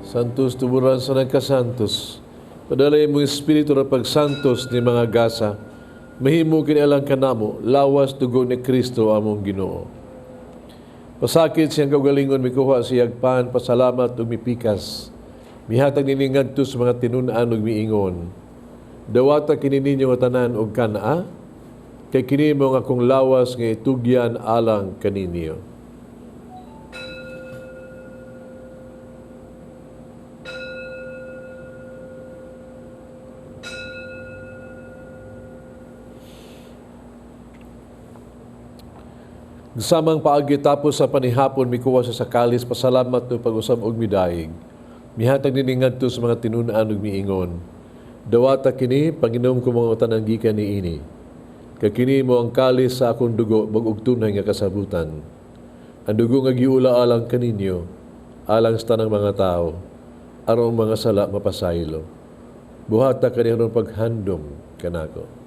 Santos, tuburan sa nagkasantos. Padalay mo espiritu na pagsantos ni mga gasa. Mahimo kini alang kanamo, lawas dugo ni Kristo among Ginoo. Pasakit siyang kaugalingon, mikuha siyag pan, pasalamat ug mipikas. Mihatag nini ngadto sa mga tinun-an ug miingon. Dawata kini ninyo nga tanan og kan-a, kay kini mo nga akong lawas nga itugyan alang kaninyo. Samang paagi tapos sa panihapon mikuha sa sakalis pasalamat no pag-usab og midaig. Mihatag nini ngadto sa mga tinun-an ug miingon. Dawata kini panginom ko mga tanan gikan niini. Kay kini mo ang kalis sa akong dugo bag-og tunay nga kasabutan. Ang dugo nga giula alang kaninyo, alang sa tanang mga tao, aron mga sala mapasaylo. Buhata kani aron paghandom kanako.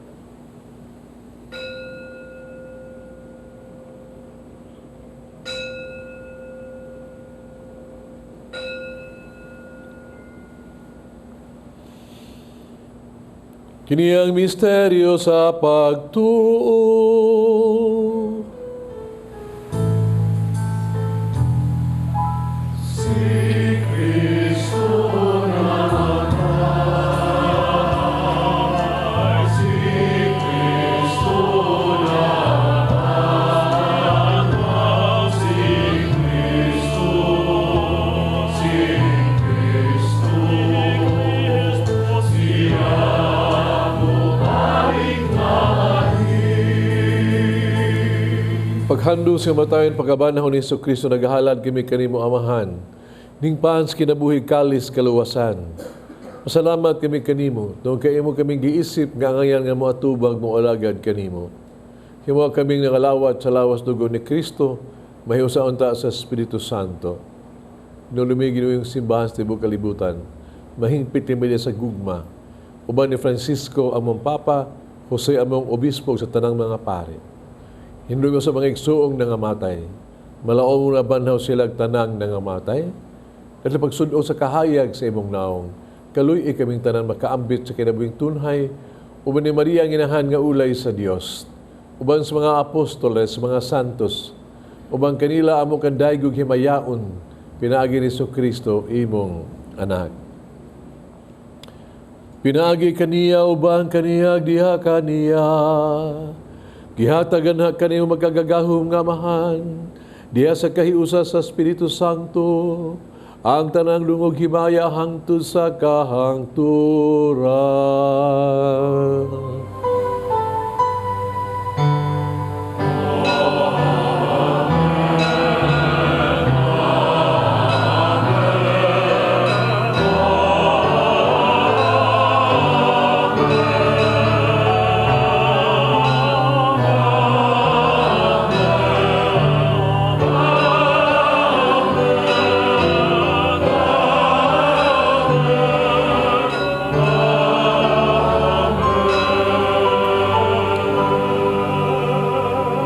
Kini ang misteryo sa pagtuo. Si Kristo namatay, si Kristo namatay, si Kristo, si Kristo, siya bumalik mali. Paghandom sa kamatayon, pagkabanhaw ni Jesucristo, naghahalad kami kanimo Amahan. Ningpaan sa kinabuhi kalis kaluwasan. Masalamat kami kanimo, tungod kay imo kaming giisip nga angayan nga moatubag mo alagad kanimo. Himo kaming nangalawat sa lawas dugo ni Kristo, mahiusa unta sa Espiritu Santo. Nulumi Ginoo yung simbahan sa tibuok kalibutan, mahingpit ni Maria sa gugma. Uban ni Francisco among Papa, Jose among Obispo sa tanang mga pare. Hinlumi sa mga igsuong nangamatay, malaom mo na banhaw sila tanang nangamatay, at pagsudo sa kahayag sa imong naong, kaluy kaming tanan makaambit sa kinabuhing tunhay, uban ni Maria ang inahan nga ulay sa Dios, uban sa mga apostoles, mga santos, uban kanila amo kandaygog himayaon, pinaagi ni Kristo imong anak. Pinaagi kaniya uban kaniya diha kaniya, gihatagan ha kaniyong magagagahom nga amahan, diha sa kahiusa sa Espiritu Santo, ang tanang lungog himaya hangtod sa kahangturan.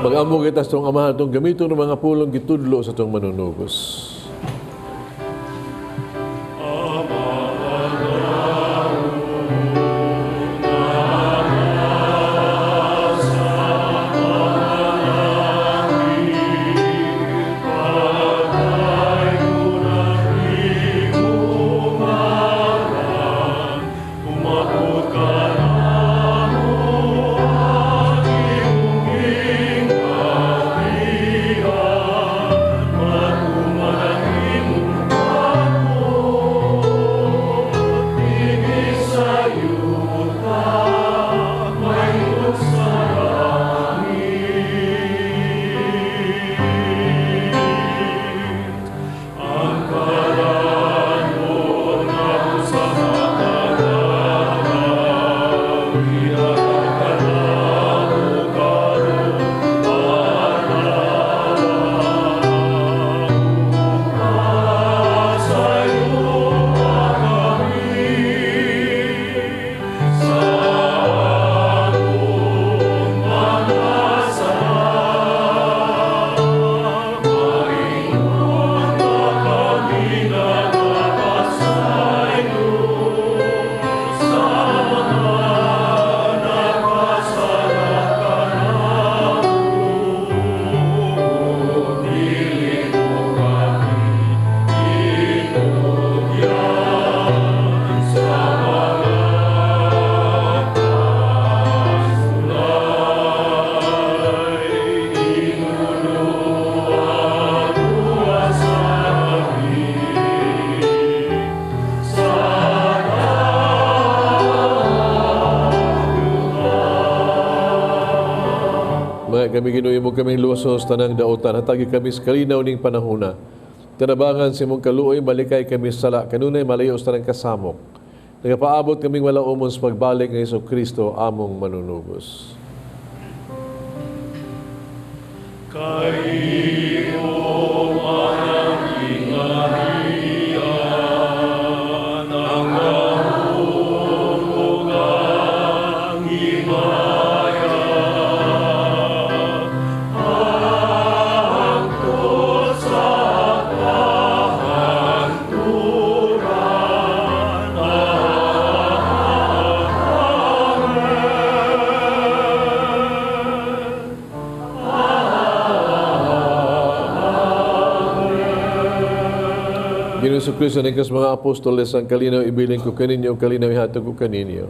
Mag-amo kita sa itong amahan itong gamiton ng mga pulong gitudlo sa itong manunubos. Kami Ginoo mo kaming luwason sa tanang daotan, hatagi kami sa kalinaw ning panahona. Kanabangan sa imong kaluoy, malikay kami sa sala, kanunay malayo sa tanang kasamok. Nagapaabot kaming wala umon sa pagbalik ni Hesus Kristo among manunubos. Hesus Kristo nagkas mga apostoles ang kalinaw ibilin ko kaninyo, ang kalinaw ihatag ko kaninyo.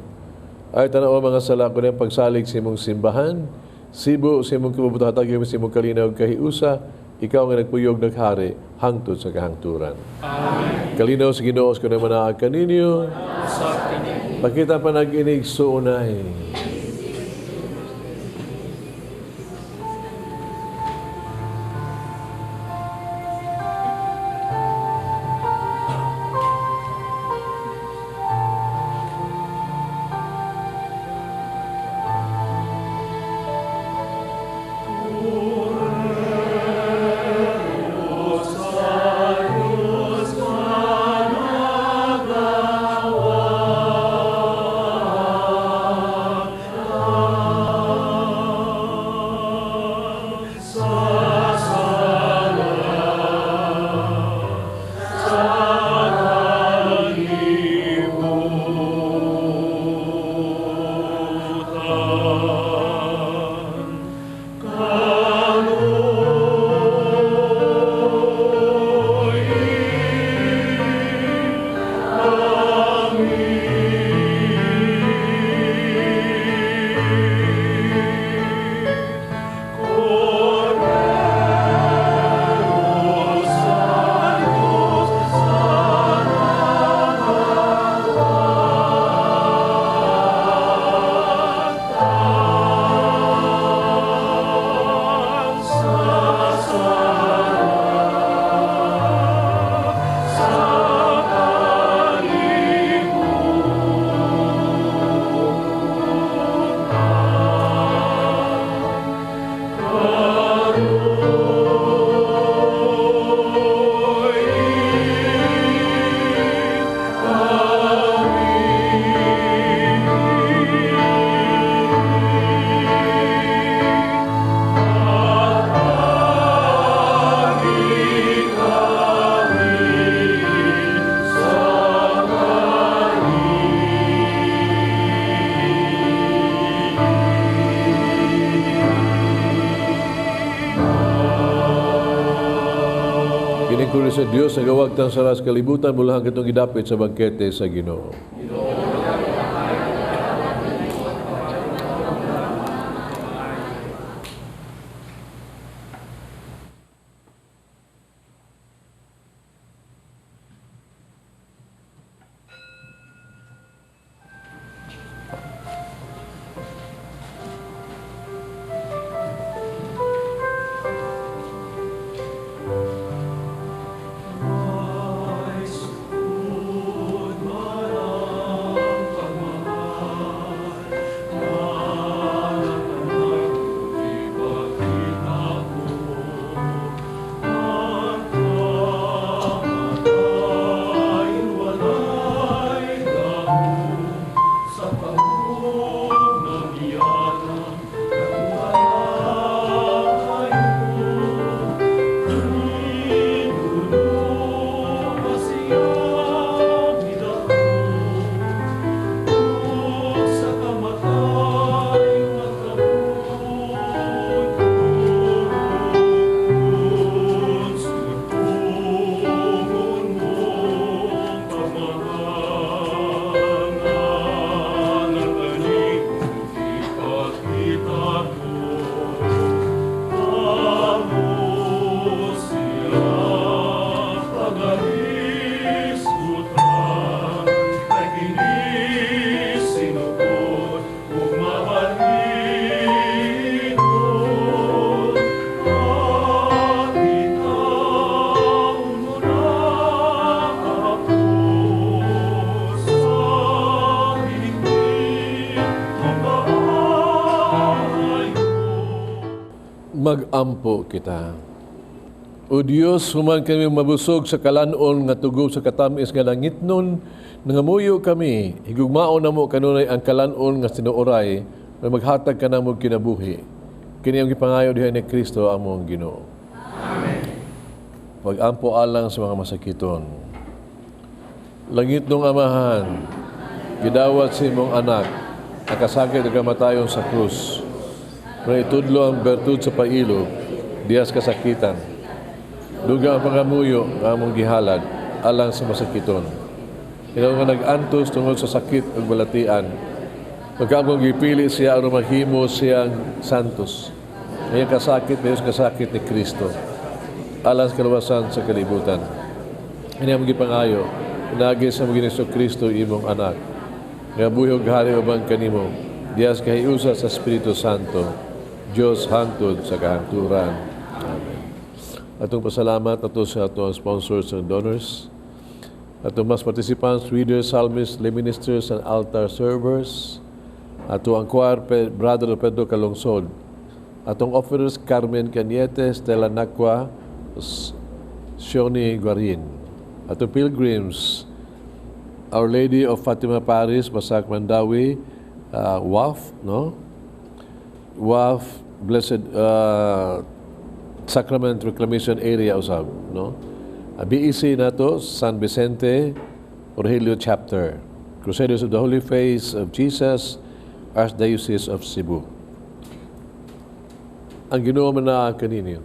Ay tanaw mga sala ko ng pagsalig sa imong simbahan, sibo sa imong kabubutatag sa imong kalinaw kahiusa, ikaw nga nagpuyog naghari hangtod sa kahangturan. Amen. Kalinaw sa Ginoo ko naman naag kaninyo. Pakita pa nag-inig suunay. Nagawagtang sa ras kalibutan, mulahan kitong gidapit sa bangkete sa Ginoo. Magampo kita. O Dios, human kami mabusog sa kalanon nga tugob sa katamis nga langitnon, nangamuyo kami, higugmaon namo kanunay ang kalanon nga sinuoray, na maghatag ka namo kinabuhi. Kini ang gipangayo diha ni Kristo among Ginoo. Amen. Pag-ampo alang sa mga masakiton. Langitnong Amahan, gidawat sa imong anak, nakasakit ug kamatayon sa krus. Pero itudlo ang bertud sa pailog, diyas kasakitan. Duga ang pangamuyo nga among gihalad alang sa masakiton. Ikaw nga nag-antos tungod sa sakit ug balatian. Pagkaamong gipili siya aron mahimo siyang santos. Ngayon kasakit, mayos kasakit ni Kristo. Alang sa kaluwasan sa kalibutan. Ini among gipangayo, pinagi sa among Ginoong Kristo imong anak. Nga buhi ug hari uban kanimo, diyas kahiusa sa Espiritu Santo. Diyos hangtod sa kahangturan. Amen. Atong pasalamat ato sa atong sponsors and donors, atong mas participants, readers, psalmists, lay ministers, and altar servers, ato ang choir, Brother Pedro Calungsod, atong offerers Carmen Cañete, Stella Nacua, Shoni Guarin, atong pilgrims, Our Lady of Fatima Paris, Basak Mandawi, WAF, no? WAF, Blessed Sacrament Reclamation Area usab, no? BEC nato, San Vicente, Rogelio Chapter, Crusaders of the Holy Face of Jesus, Archdiocese of Cebu. Ang Ginoo man naa kaninyo.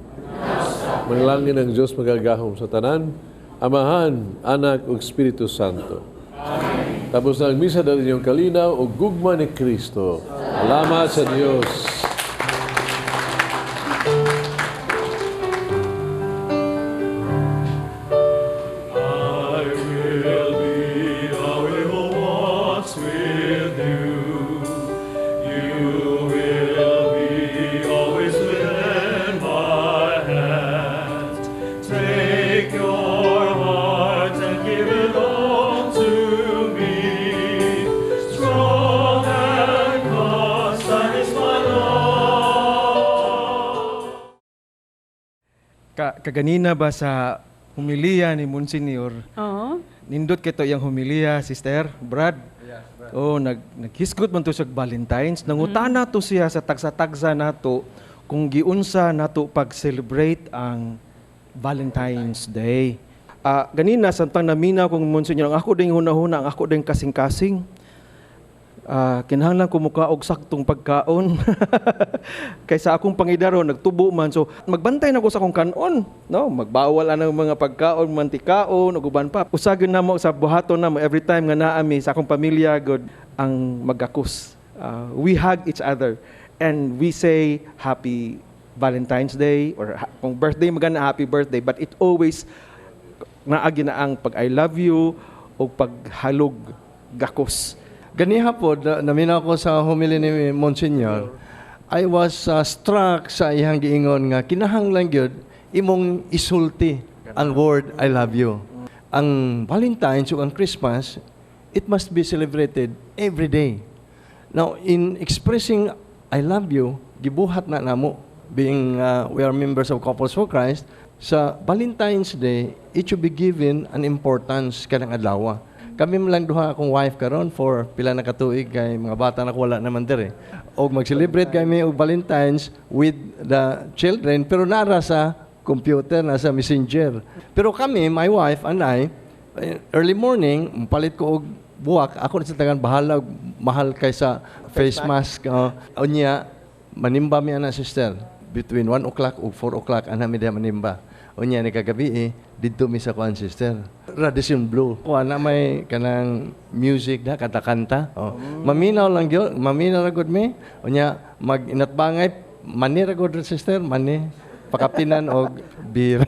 Manalangin ang Diyos magagahom sa tanan, Amahan, Anak ug Espiritu Santo. Amen. Tapos na ang misa dahil inyong kalinaw o gugma ni Kristo. Salamat sa Diyos. I will be, I will walk with you. You will be always within my hand. Take your heart and give it all to me. Strong and constant is my love. Kaganina ba sa humiliya ni Monsignor? Oo. Nindot kito iyang humiliya, Sister Brad. Oh, naghisgot man to siya Valentine's. Nangutana to siya sa tagsa-tagsa nato kung giunsa nato pag-celebrate ang Valentine's Day. Ganina samtang naminaw kong Monsignor, ang ako ding hunahuna, ang ako ding kasing-kasing. Kinahanglan ko muka og saktong pagkaon. Kaysa akong pangidaron nagtubo man, so magbantay na ko sa akong kanon, no? Magbawal anang mga pagkaon, mantikaon ug uban pa. Usa gyud namo sa buhaton namo every time nga naa mi sa akong pamilya gud ang maggakus. We hug each other and we say happy Valentine's Day or kung birthday magana, happy birthday, but it always naagi na ang pag I love you o paghalog gakos. Ganiha po, naminaw ko sa homily ni Monsignor, I was struck sa iyang giingon nga kinahanglan gyud imong isulti ang word "I love you." Ang Valentine's ug ang Christmas, it must be celebrated every day. Now, in expressing "I love you," gibuhat na namo, being we are members of Couples for Christ, sa Valentine's Day, it should be given an importance kanang adlaw. Kami man lang duha akong wife karon for pila na katuig kay mga bata na ko wala naman dire. Og mag-celebrate kami og Valentine's with the children, pero nara sa computer, nasa Messenger. Pero kami, my wife and I, early morning, palit ko og buwak, ako na sa tagan bahala og mahal kaysa face mask. Unya, manimba mi ana, sister. Between 1 o'clock ug 4 o'clock ana mi diha manimba. Unya ni kagabi eh, didto mi sa kuan, sister. Radisson Blu. Kuan na may kanang music na kanta-kanta. Oh. Maminaw lang gyud, maminaw ra gud mi. Unya mag inatbangay mani ra gud, sister, mani pakapinan og beer.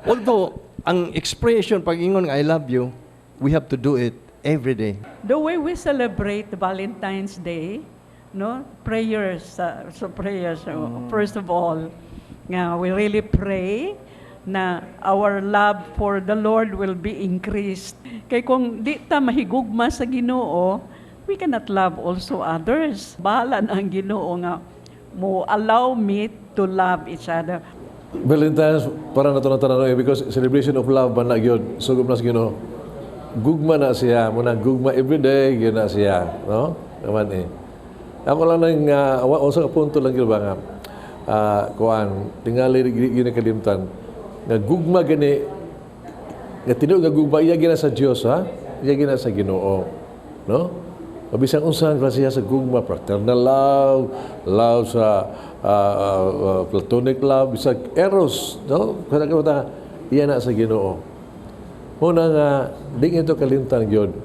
Although ang expression pag-ingon nga "I love you," we have to do it every day. The way we celebrate Valentine's Day, no, prayers, so prayers, first of all, nga we really pray na our love for the Lord will be increased. Kay kung di ta mahigugma sa Ginoo, we cannot love also others. Bahala na ang Ginoo nga mo allow me to love each other. Valentine's para nato na tanan eh, because celebration of love man na gyud, sugom na sa Ginoo. Gugma na siya, muna gugma everyday gyud na siya, no? Naman eh. Ako lang nang usa ka punto lang gyud ba nga kuan tingali gyud kalimtan nga gugma gani nga tinuod nga gugma iya gina sa Dios, ha, iya gina sa Ginoo, no? Mabisan unsa ang klase sa gugma, fraternal love, love sa platonic love, bisag eros, no? Kada ka iya na sa Ginoo. Muna nga di ito kalimtan gyud.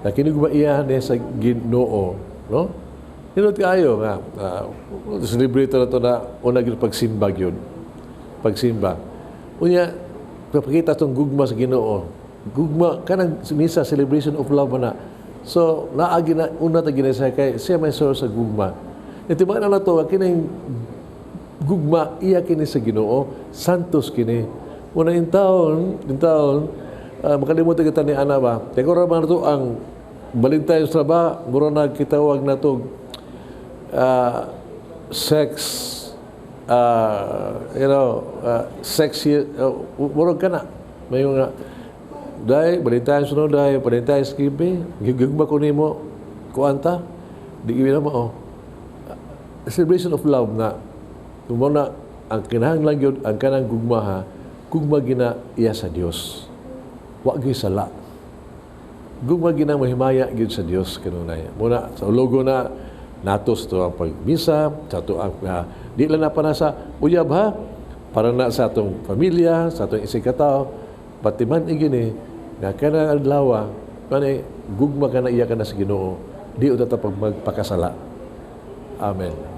Na kinugma iya ni sa Ginoo, no? Hinot kaayo nga celebrate na to na una gyud pagsimba gyud. Pagsimba. Unya papakita tong gugma sa Ginoo. Gugma kanang misa, celebration of love na. So naagi na una ta ginasay kay siya may source sa gugma. Iti ba na to kining gugma iya kini sa Ginoo, santos kini. Una in taon makalimutan kita ni ana ba. Kay ra man to ang Valentine's ra ba, mura na kitawag na to sex sexy, murag ka na. May mga dai Valentine's no, dai Valentine's gibi, gigugma ko nimo kuanta di gyud na mo, oh. Celebration of love na mo na ang kinahanglan gyud ang kanang gugma, ha, gugma gina iya sa Dios, wa gyud sala, gugma gina mahimaya gyud sa Dios kanunay. Muna sa logo na nato sa ang pagmisa sa ato ang di lang na pa na sa uyab, ha, para na sa atong pamilya, sa atong isig katao, pati man igini nga kanang adlaw kani gugma ka na iya ka na sa Ginoo, di uta ta pag magpakasala. Amen.